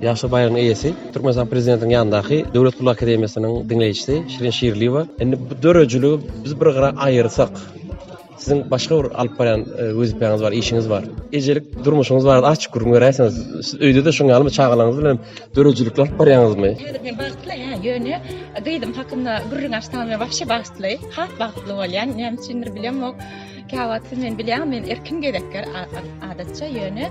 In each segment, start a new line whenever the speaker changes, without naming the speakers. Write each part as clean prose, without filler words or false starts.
Ýaşlar baýragynyň eýesi, Türkmenistan Prezidentiniň ýanyndaky Döwlet gulluk akademiýasynyň diňleýjisi Şirin Şirliýewa. Indi bu döredijiligi biz bir gyra aýyrsak, siziň başga bir alyp barýan wezipäňiz bar, işiňiz bar. Ejelik durmuşyňyz barada azajyk gürrüň beräýseňiz. Siz öýde-de şoň ýalymy, çagalaryňyz bilen döredijilikli alyp barýaňyzmy?
Häzir men bagtly, hä, ýöne gyzym hakynda gürrüň açsam men wapşe bagtly, has bagtly bolýan. Näme üçindir bilemok. Käwagt siz meni bilýäňiz, men erkin gezekger adatça, ýöne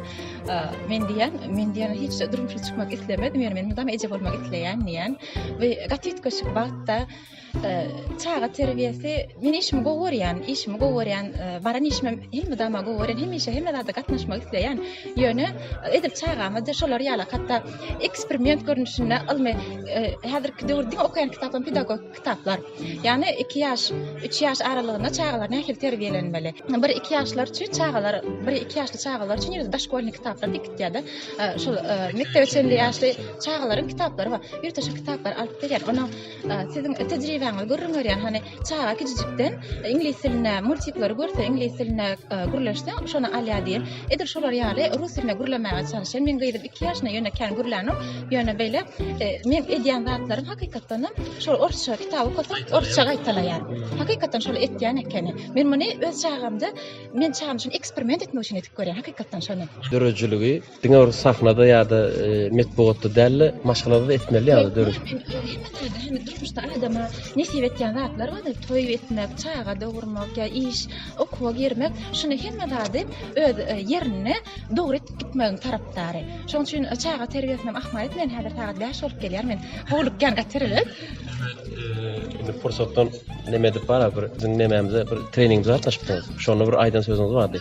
men diýýän, men diýýän hiç durmuşa çykmak islemedim, ýöne men mydama eje bolmak isleýän diýýän. We gaty üýtgeşik bagtda çaga terbiýesi, men işimi gowy görýän, işimi gowy görýän, baran işimem elmydama gowy görýän, hemişe hemme zada gatnaşmak isleýän. Ýöne edil çagama-da şolar ýaly hatda eksperiment görnüşinde ylmy häzirki döwür diňe okaýan kitaplarym pedagogik kitaplar. Ýagny iki ýaş, üç ýaş aralygynda çagalar nähili terbiýelenmeli? Bir iki ýaşlar üçin çagalar, bir iki ýaşly çagalar üçin ýörite daşkolnyý kitaplar diýip gitýär-de. Şol mekdebe çenli ýaşly çagalaryň kitaplary bar. Ýörite şol kitaplary alyp berýän. Onuň siziň tejribäňizi gürrüň berýän. Hany çaga kiçijikden iňlis dilinde multikleri görse, iňlis dilinde gürleşse, şony alýar diýen. Edil şolar ýaly rus dilinde gürlemäge çalyşýan. Meň gyzym iki ýaşynda ýöne kän gürlänok. Ýöne beýle meň edýän zatlarym hakykatdanam şol orsça kitap okasam orsça gaýtalaýan. Hakykatdan şol etýän ekeni. Men muny öz çagamda men çagam üçin eksperiment etmek üçin edip görýän hakykatdan şony.
Döredijiligi diňe bir sahnada ýa-da metbugatda däl-de, maşgalada-da etmeli ýaly döre.
Hemme zada hem durmuşda adama nesip etýän zatlar bar-da, toý etmek, çaga dogurmak ýa iş, okuwa girmek, şuny hemme zady öz ýerinde dogry etip gitmegiň tarapdary. Şonuň üçin çaga terbiýesinem ahmal etmeýän, häzir sagat 5 bolup gelýär, men howlukýan gaty erbet.
Indi pursatdan neme edip bara bir biziň nemämize bir treningimize gatnaşypdyňyz. Şonda bir aýdan sözüňiz bardy.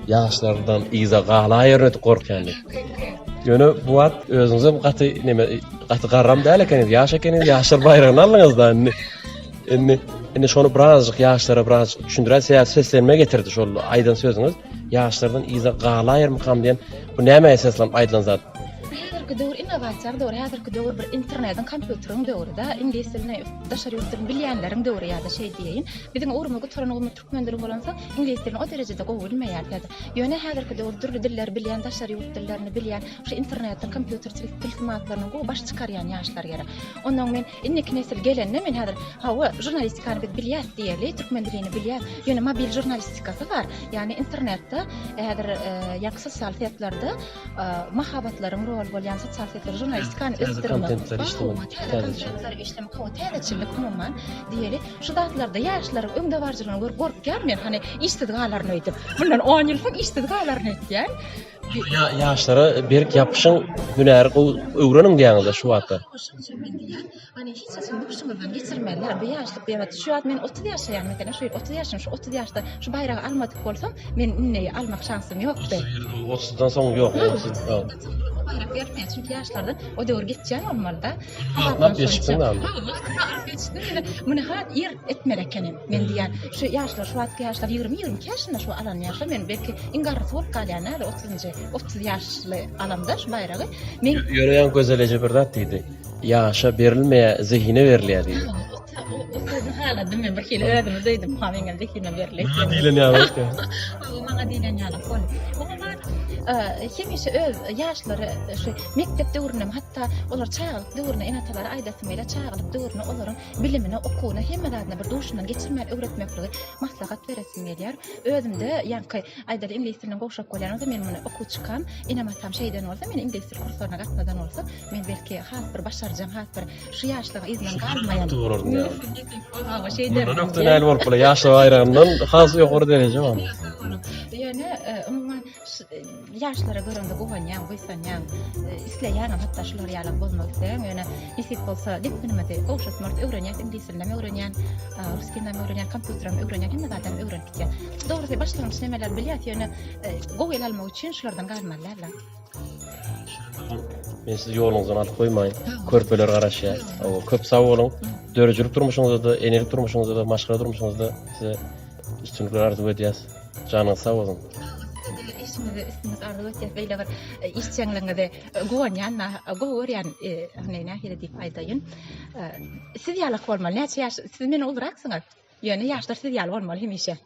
Ýaşlardan yza galaýaryn öýdüp gorkýan diýip. Ýöne bu wagt özüňizem gaty neme gaty garram däl ekeniňiz, ýaş ekeniňiz, ýaşlar baýragyny aldyňyz-da indi. Indi indi şony birazajyk ýaşlara birazajyk düşündiräý, sebäbi seslenme getirdi şol aýdan sözüňiz. Ýaşlardan yza galaýarmykam diýen bu nämä esaslanyp aýdylan zat?
Häzirki döwür innowasiýaň döwri, häzirki döwür bir internetiň, kompýuteriň döwri-de, iňlis dilini, daşary ýurt dilini bilýänleriň döwri ýa-da şeý diýeýin. Biziň ugrumyz gutaran ugrumyz türkmen dili bolansoň, iňlis dilini o derejede gowy bilmeýäris ýa-da. Ýöne häzirki döwür dürli dilleri bilýän, daşary ýurt dillerini bilýän, şu internetdir, kompýuter tilsimatlaryndan gowy baş çykarýan ýaşlar gerek. Onnoň men Indiki nesil gelende men häzir hawa žurnalistikany biz bilýäs diýeli, türkmen dilini bilýäs. Ýöne mobil žurnalistikasy bar. Ýagny internetde häzir ýa sosial setlerde mahabatlaryň rol bolýan sosial setler žurnalistikany ösdürmek. Täze kontentleri işlemek, hawa täzeçillik umuman diýeli. Şu zatlarda ýaşlaryň öňdebaryjylygyny görüp gorkýan men. Hany işsiz galaryn öýdüp. Mundan 10 ýyl soň işsiz galaryn öýtýän.
Ýaşlara berk ýapyşyň, hünäri gowy öwreniň diýýäňiz-de şu wagtda.
Şonuň üçin men diýýän, hany hiç haçan duşuňyzdan geçirmeliler bu ýaşlyk diýip. Şu wagt men 30 ýaşaýan meselem, şu ýyl 30 ýaşym, şu 30 ýaşda şu baýragy almadyk bolsam, men indi almak şansym ýokdy.
Otuzdan soň ýok, otuz.
O baýrak berilmeýär, çünki ýaşlardan o döwür geçýän bolmaly-da.
Wagtynda geçipsiň da.
Wagtynda geçdim. Muny has ir etmeli ekenim. Men diýýän, şu ýaşlar, şu wagtky ýaşlar 20-22 ýaşynda şu alan ýaşlar, men belki iň garrysy bolup galýan häzir otuzynjy, 30 ýaşly alamda şu baýragy. Men
Ýöne ýaňy Gözel eje bir zat diýdi. Ýaşa berilmeýär, zehine berilýär diýdi.
O sözi haladym men bir hili özümi duýdum, ha meňem zehime berilýär.
Maňa diýlen ýaly boldy.
Hawa, maňa diýlen ýaly boldy. Umuman, hemişe öz ýaşlary şu mekdep döwründen hatda olar çagalyk döwründe ene-atalara aýdasym gelýär, çagalyk döwründe olaryň bilimine, okuwyna, hemme zadyna bir duşundan geçirmän öwretmekligi maslahat beresim gelýär. Özümde ýaňky aýdaly iňlis dilinden gowşak bolýan bolsa, men muny okuwçykam, enem-atam şeýden bolsa, meni iňlis dil kurslaryna gatnadan bolsa, men belki has bir başarjaň, has bir şu ýaşlygyň yzyndan galmaýan.
Bolardym ýaly.
Hawa, şeýderdim.
Mundan ökde näli bolup bolar? Ýaşlar baýragyndan has ýokary dereje bar.
Ýöne umuman Ýaşlara göreňde guwanýaň, buýsanýaň, isleýäňem hatda şular ýalam bolmak isleýäň, ýöne nesip bolsa depginimizi gowşatmarys, öwrenýäs, iňlis dilinem öwrenýän, rus dilinem öwrenýän, kompýuterem öwrenýän, hemme zadam öwrenip gitýän. Dogrusy başlangyç nemeleri bilýäs, ýöne gowy el almak üçin şulardan galmaly däl-de.
Men sizi ýoluňyzdan alyp goýmaýyn. Körpeler garaşýar. Köp sag boluň. Döredijilik durmuşyňyzda-da, enelik durmuşyňyzda-da, maşgala durmuşyňyzda size üstünlikler arzuw edýäs. Janyňyz sag bolsun.
Size-de işiňizde üstünlik arzuw etýäs. Beýle bir işjeňligiňizi guwanýan, gowy görýän, hany nähili diýip aýdaýyn. Siz ýalak bolmaly. Näçe ýaş, siz menden uluraksyňyz. Ýöne ýaşlar siz ýaly bolmaly hemişe.